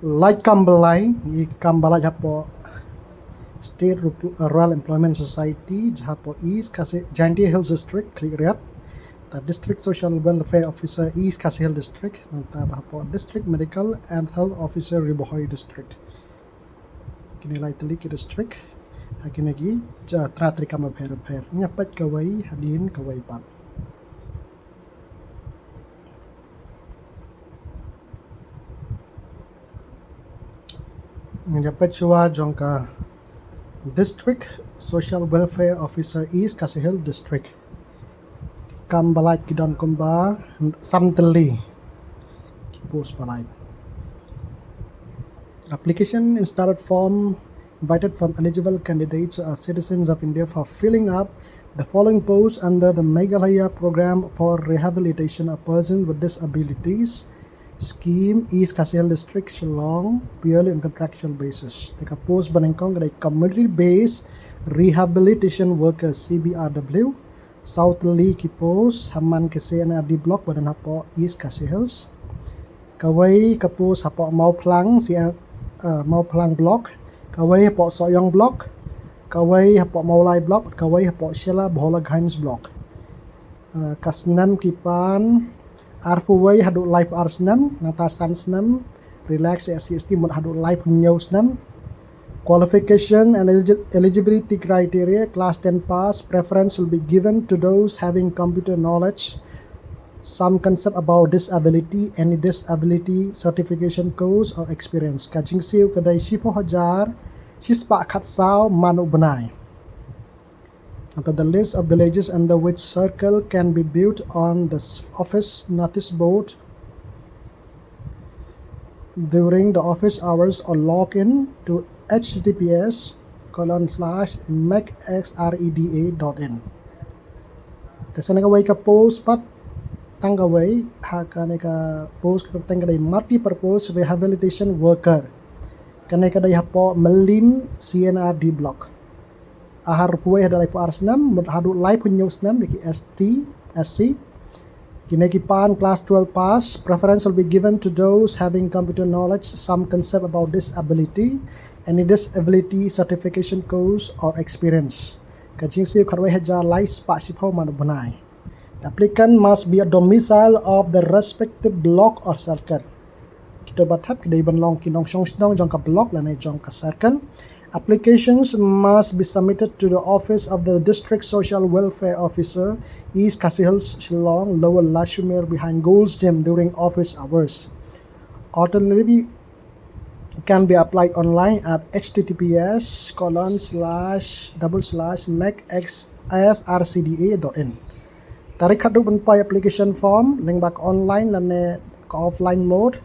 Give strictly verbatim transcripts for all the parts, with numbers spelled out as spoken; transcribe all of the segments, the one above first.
Lait kam ba lai, i kam ba lait hapoh State Rup-, Rural Employment Society, hapoh East Khasi, Jaintia Hills District, Khliehriat. Ta District Social Welfare Officer East Khasi Hills District, nangta hapoh District Medical and Health Officer Ri Bhoi District. Kine lai tylli ki district, ha kine ki ja tra treikam bapher bapher. Ngin ïa peit kawei hadien kawei pat. Ngin ïa peit shuwa jong ka District Social Welfare Officer East Khasi Hills District. Ki kam ba lait ki don kumba san tylli ki post ba lait. Application in standard form invited from eligible candidates or citizens of India for filling up the following posts under the Meghalaya Program for Rehabilitation of Persons with Disabilities Scheme, East Khasi Hills District, Shillong, purely on contractual basis. Te ka post ba nyngkong ka dei Community Based Rehabilitation Worker, C B R W, saw tylli ki post ha man ka C and R D Block ba don hapoh East Khasi Hills. Kawei ka post hapoh Mawphlang, C, uh, Mawphlang Block, kawei hapoh Sohiong Block, kawei hapoh Mawlai Block, kawei hapoh Shella Bhola Grange Block. Uh, ka snem ki pan arphew wei haduh laiphew ar snem, nangta san snem relax, S C S T mut haduh laiphew hynñiew snem. Qualification and eligi-, eligibility criteria, class ten pass, preference will be given to those having computer knowledge, some concept about disability, any disability certification course or experience. Ka jingsiew ka dei shiphew hajar shispah khatsaw man u bnai. Nangta the list of villages under which circle can be viewed on the s-, office notice board during the office hours or log in to H T T P S colon slash mec X R E D A dot in. Te sa kawei ka post pat tang kawei, ha kane ka post ka kyrteng ka dei Multi Purpose Rehabilitation Worker. Kane ka dei hapoh Mylliem C and R D Block. Arphew wei haduh laiphew ar snem, mut haduh laiphew hynñiew snem, ïa ki S T, S C. Kine ki pan class twelve pass, preference will be given to those having computer knowledge, some concept about disability, any disability certification course or experience. Ka jingsiew khatwei hajar lai spah shiphew man u bnai. The applicant must be a domicile of the respective block or circle. Kito bathap ki dei ban long ki nongshong shnong jong ka block lane jong ka circle. Applications must be submitted to the office of the District Social Welfare Officer, East Khasi Hills, Shillong, Lower Lashumere, behind Gold's Gym during office hours. Alternatively, can be applied online at H T T P S colon slash double slash mec X S R C D A dot in. Tarik haduh ban poi application form lyngba ka online lane ka offline mode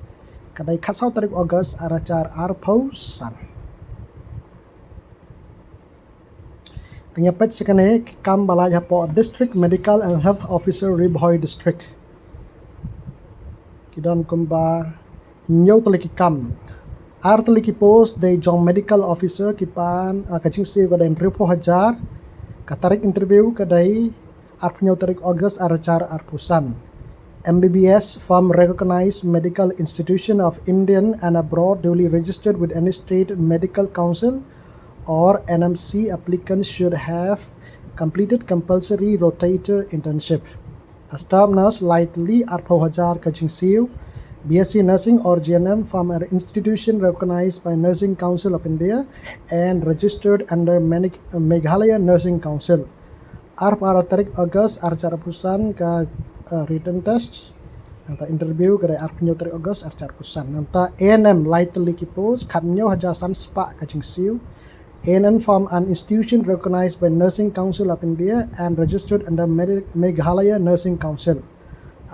ka dei khatsaw tarik August arhajar arphew san. Te ngin ïa peit sa kane ki kam ba lait hapoh District Medical and Health Officer Ri Bhoi District. Ki don kumba hynñiew tylli ki kam. Ar tylli ki post dei jong medical officer ki pan, ah, ka jingsiew ka dei hynriewphew hajar. Ka tarik interview ka dei arphew hynñiew tarik August arhajar arphew san. M B B S from recognized medical institution of Indian and abroad duly registered with any state medical council or N M C. Applicants should have completed compulsory rotator internship. A staff nurse lai tylli arphew hajar ka jingsiew. B S c nursing or G N M from an institution recognized by Nursing Council of India and registered under Mani-, Meghalaya Nursing Council. Arphew ar tarik August arhajar arphew san ka, uh, written test. Nangta interview ka dei arphew hynñiew tarik August arhajar arphew san. Nangta A N M lai tylli ki post, khathynñiew hajar san spah ka jingsiew. A N M from an institution recognized by Nursing Council of India and registered under Medi-, Meghalaya Nursing Council.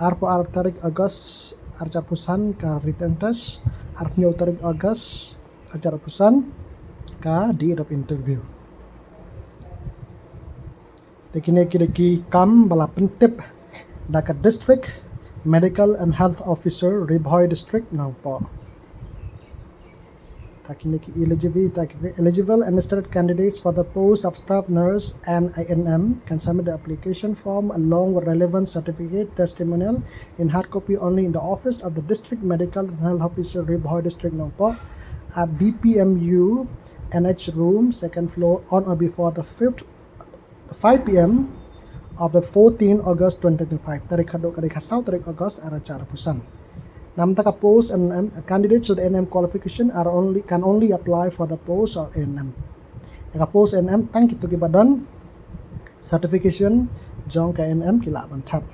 Arphew ar tarik August arhajar arphew san ka written test. Arphew hynñiew tarik August arhajar arphew san ka date of interview. Te kine ki dei ki kam ba la pyntip da ka District Medical and Health Officer, Ri Bhoi District, Nongpoh. Takin ki eligible, takin eligible interested candidates for the post of staff nurse and A N M can submit the application form along with relevant certificate, testimonial in hard copy only in the office of the District Medical and Health Officer, Ri Bhoi District, Nongpoh, at D P M U N H room, second floor, on or before the fifth, five P M of the fourteenth August twenty twenty-five. Tarik haduh ka dei ka saw tarik August ar hajar arphew san. Namta ka post A N M, candidates with A N M qualification are only, can only apply for the post of A N M. Ïa ka post A N M tang kito kiba don certification jong ka A N M ki lah ban thep.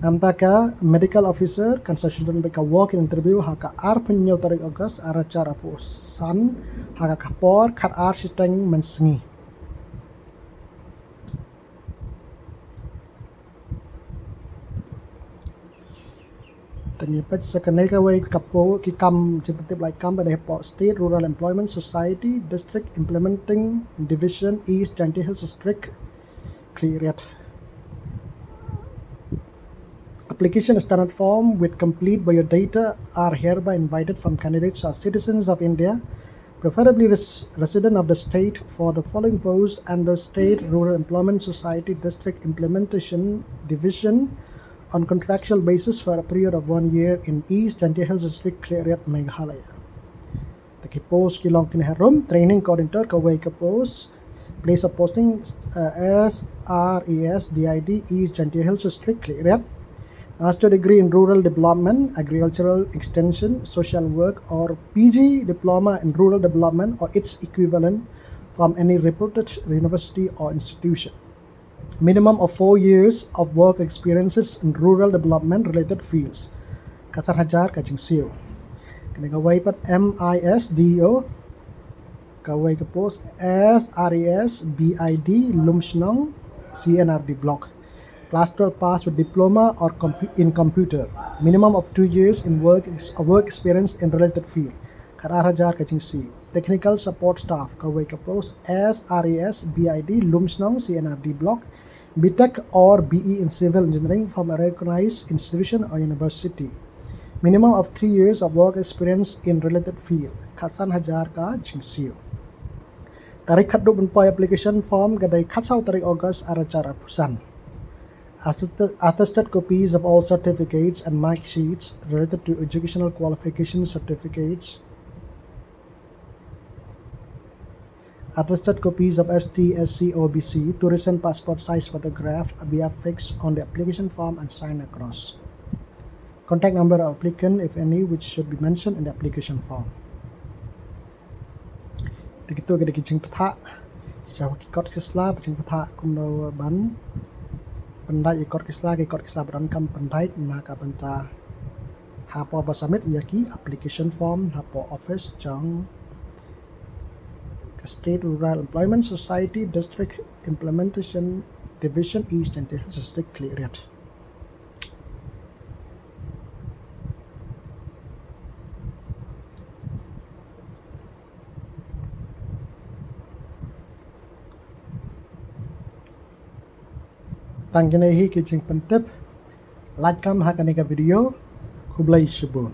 Namta ka medical officer kan sa shu don beit ka walk-in interview ha ka arphew hynñiew tarik August ar hajar arphew san ha ka por khat ar shiteng mynsngi. Te ngin peit sa kane kawei ka post, ki kam, jingpyntip lai kam ba dei hapoh State Rural Employment Society District Implementing Division, East Jaintia Hills District, Khliehriat. Application standard form with complete biodata are hereby invited from candidates as citizens of India, preferably res-, resident of the state, for the following posts under State Rural Employment Society District Implementation Division on contractual basis for a period of one year in East Jaintia Hills District, Khliehriat, Meghalaya. Te ki post ki long kine harum: training coordinator, kawei ka post, place of posting, uh, S R E S D I D, East Jaintia Hills District, Khliehriat. Master degree in rural development, agricultural extension, social work, or P G diploma in rural development or its equivalent from any reputed university or institution. Minimum of four years of work experiences in rural development related fields. Khatsan hajar ka jingsiew. Kane kawei pat M I S D O, kawei ka post S R E S B I D, Lumshnong, C N R D block. Class twelve pass with diploma or compu-, in computer. Minimum of two years in work ex-, work experience in related field. Khat ar hajar ka jingsiew. Technical support staff, kawei ka post S R E S B I D, Lumshnong, C N R D block. B Tech or B E in civil engineering from a recognized institution or university. Minimum of three years of work experience in related field. Khatsan hajar ka jingsiew. Tarik haduh ban poi application form ka dei khatsaw tarik August ar hajar arphew san. Attested, attested copies of all certificates and mark sheets related to educational qualification certificates. Attested copies of S T, S C, O B C, two recent passport size photograph be affixed on the application form and signed across. Contact number of applicant, if any, which should be mentioned in the application form. Te kito ki dei ki jingpyntha sha ki kot ki sla, jingpyntha kumno ban pyndait ïa ki kot ki sla, ki kot ki sla ba donkam pyndait na ka bynta ha por ba submit ïa ki application form hapoh office jong ka State Rural Employment Society District Implementation Division, East Jaintia Hills District, Khliehriat. Tang kine hi ki jingpyntip. Lait kam ha kane ka video. Khublei shibun.